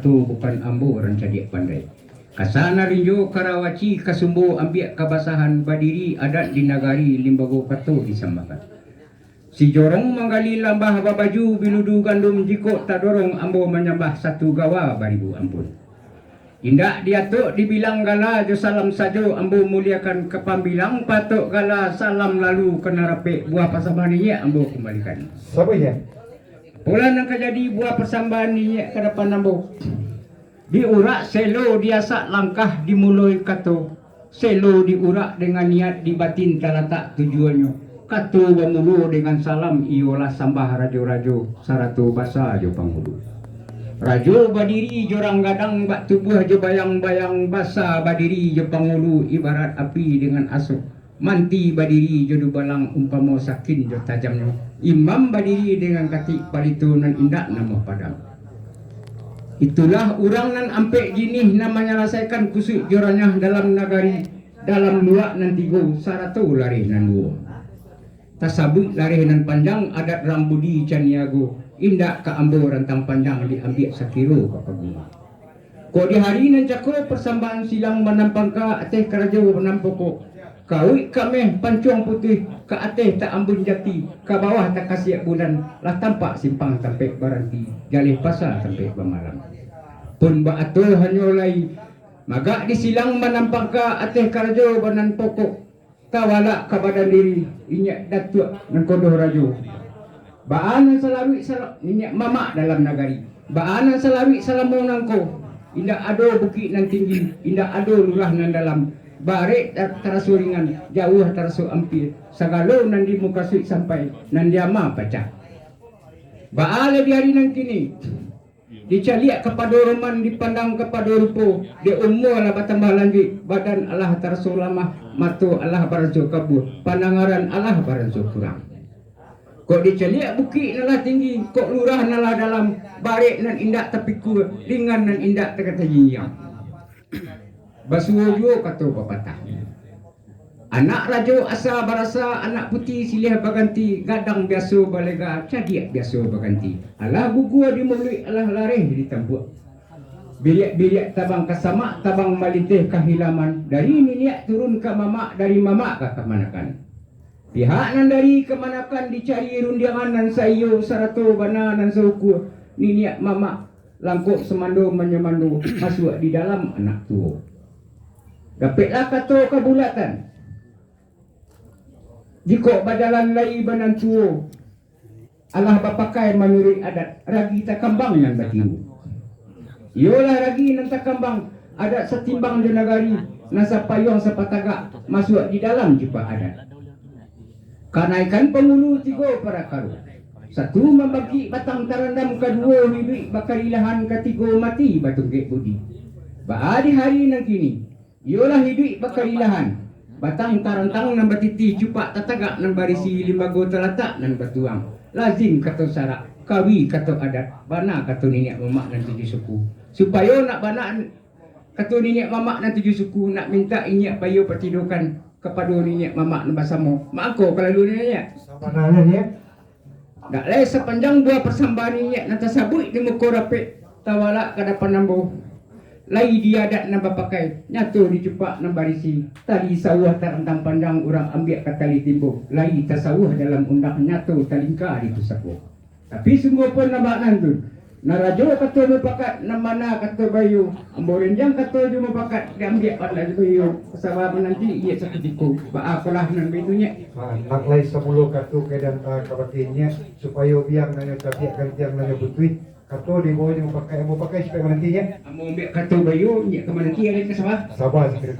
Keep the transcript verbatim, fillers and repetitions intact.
Tu bukan ambo urang cadiak pandai. Kasa Narinjo, Karawaci, Kasumbo, Ambiak Kabasahan, badiri adat di nagari, limbago kato disambahkan. Si jorong manggali lambah babaju, biludu gandum jikok tadorong, ambo manyambah satu gawa baribu ampun. Indak diatok dibilang gala, jo salam sajo ambo muliakan, ka pambilang patok gala, salam lalu ka nan rapek, buah pasambahan niniak ambo kumbalikan. Sabo, Yan? Apolah nan ka jadi buah pasambahan niniak ka dapan ambo. Diurak selo, diasak langkah, dimuloi kato. Selo diurak dengan niat, di batin talatak tujuannyo. Kato bamulo dengan salam, iyolah sambah rajo-rajo, sarato basa jo pangulu. Rajo badiri jorang gadang, bak tubuah jo bayang-bayang, basa badiri jo pangulu, ibarat api dengan asok. Manti badiri jo dubalang, umpamo sakin jo tajamnyo. Imam badiri dengan katik, palito nan indak namuah padang. Itulah urang nan ampek jinih, nan manyalasaikan kusuik jo ranyah dalam nagari, dalam luak nan tigo, sarato lareh nan duo. Tasabuik lareh nan panjang, adat rang budi caniago, indak ka ambo rantang panjang, diambiak sakiro ka paguno. Kok di hari nan cako, pasambahan silang manang pangka, ateh karajo manang pokok. Kauik kameh pancuang putuih, ka ateh taambun jati, ka bawah takasiak bulan, lah tampak simpang tampek baranti, jaleh pasa tampek bamalam. Pun baato hanyo lai, magak di silang manang pangka, ateh karajo manang pokok. Tawalak ka badan diri, inyiak datuak nan kodoh rajo. Baa nan salaruik sala-, niniak mamak dalam nagari. Baa nan salaruik salamo nangko. Indak ado bukik nan tinggi, indak ado lurah nan dalam. Barek ta-, taraso ringan, jauah taraso ampia. Sagalo nan dimukasuik sampai, nan diama pacah. Baa lai di ari nan kini. Dicaliak kapado roman, dipandang kapado rupo, dek umua lah batambah lanjuik, badan alah taraso lamah, mato alah baraso kabua, pandangaran alah baraso kurang. Kok dicaliak bukik nan lah tinggi, kok lurah nan lah dalam, barek nan indak tapikua, ringan nan indak takatajinjiang. Basuo juo kato papatah. Anak rajo asa barasa, anak puti silih baganti, gadang biaso balega, cadiak biaso baganti. Alah gugua di muluik, alah lareh di tampuak. Biriak-biriak tabang ka samak, tabang malinteh ka hilaman, dari niniak turun ka mamak, dari mamak ka kamanakan. Pihak nan dari kamanakan dicari rundiangan nan saiyo, sarato bana nan saukua, niniak mamak langkok samando manyamando, masuak di dalam anak tuo. Dapeklah kato kabulatan. Jikok bajalan lai ba nan tuo, alah bapakai manuruik adat, ragi takambang nan batiwo. Iyolah ragi nan takambang, adat satimbang jo nagari, nan sapayuang sapatagak, masuak di dalam cupak adat. Kanaikan pangulu tigo parakaro. Satu mambangkik batang tarandam, kaduo hiduik bakarilahan, katigo mati batungkek budi. Baa di hari nan kini, iyolah hiduik bakarilahan, batang tarantang nan batiti, cupak tatagak nan barisi, limbago talatak nan batuang. Lazim kato sarak, kawi kato adat, bana kato niniak mamak nan tujuah suku. Supayo nak bana kato niniak mamak nan tujuah suku, nak mintak inyiak bayo patidokan kapado niniak mamak nan basamo. Mangko kalalu niniak. Sabananyo, Nyiak. Dak lai sapanjang buah pasambahan niniak nan tasabuik di muko rapek, tawalak ka dapan ambo. Lai di adat nan bapakai, nyato di cupak nan barisi, tali sauah tarantang panjang, urang ambiak ka tali timbo, lai tasauah dalam undang, nyato talingka di pusako. Tapi sungguahpun nan bak nan tu, nan rajo kato mupakat, nan bana kato baiyo, ambo renjang kato jo mupakat, diambiak pandai jo baiyo, saba mananti iyo sakutiko, baa kolah nan baitu, Nyiak. Ha, nak lai samulo kato ka dan, ah, ka batin, Nyiak, supayo biang nan nyo cabiak, gantiang nan nyo butuih, kato dibawo jo mupakat, ambo pakai supayo mananti, Nyiak. Ambo ambiak kato baiyo, Nyiak ka mananti, ado ka saba. Saba sakali.